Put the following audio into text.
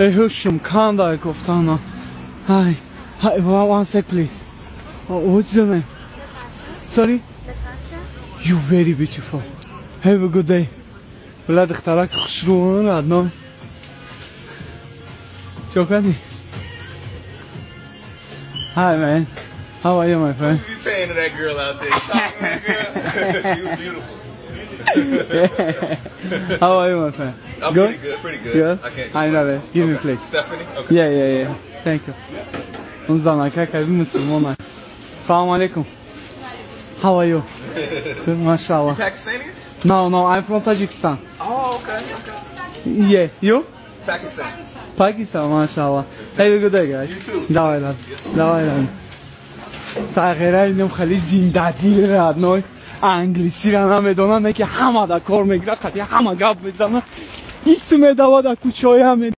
Эй, ҳушум канда кофтана. Hi. Hi, one sec, please. Oh, what's your name? Natasha. Sorry? Natasha. You very beautiful. Have a good day. Бля, духтарак хушрӯ, родной. Чё кардӣ? Hi, man. How are you, my friend? What you saying to that girl out there? You talking to that girl? She was beautiful. How are you, my friend? I'm Good? pretty good, pretty good. Good? I can't. I know that. Give me, Okay. please. Stephanie? Okay. Yeah. Thank you. Он занака каби мусулмона. Салам алейкум. How are you? Good, mashallah. Pakistani? No, I'm from Tajikistan. Oh, okay. Yeah, you? Pakistan. Pakistan, mashallah. Have a good day, guys. You too. Давай, ладно. Давай, ладно. Сағираи нем хеле зиндадил, родной. Англисиро намедонам, ки ҳама да кор мегирад, қати ҳама гап мезана. Ис медава да кӯчаҳои ҳаме.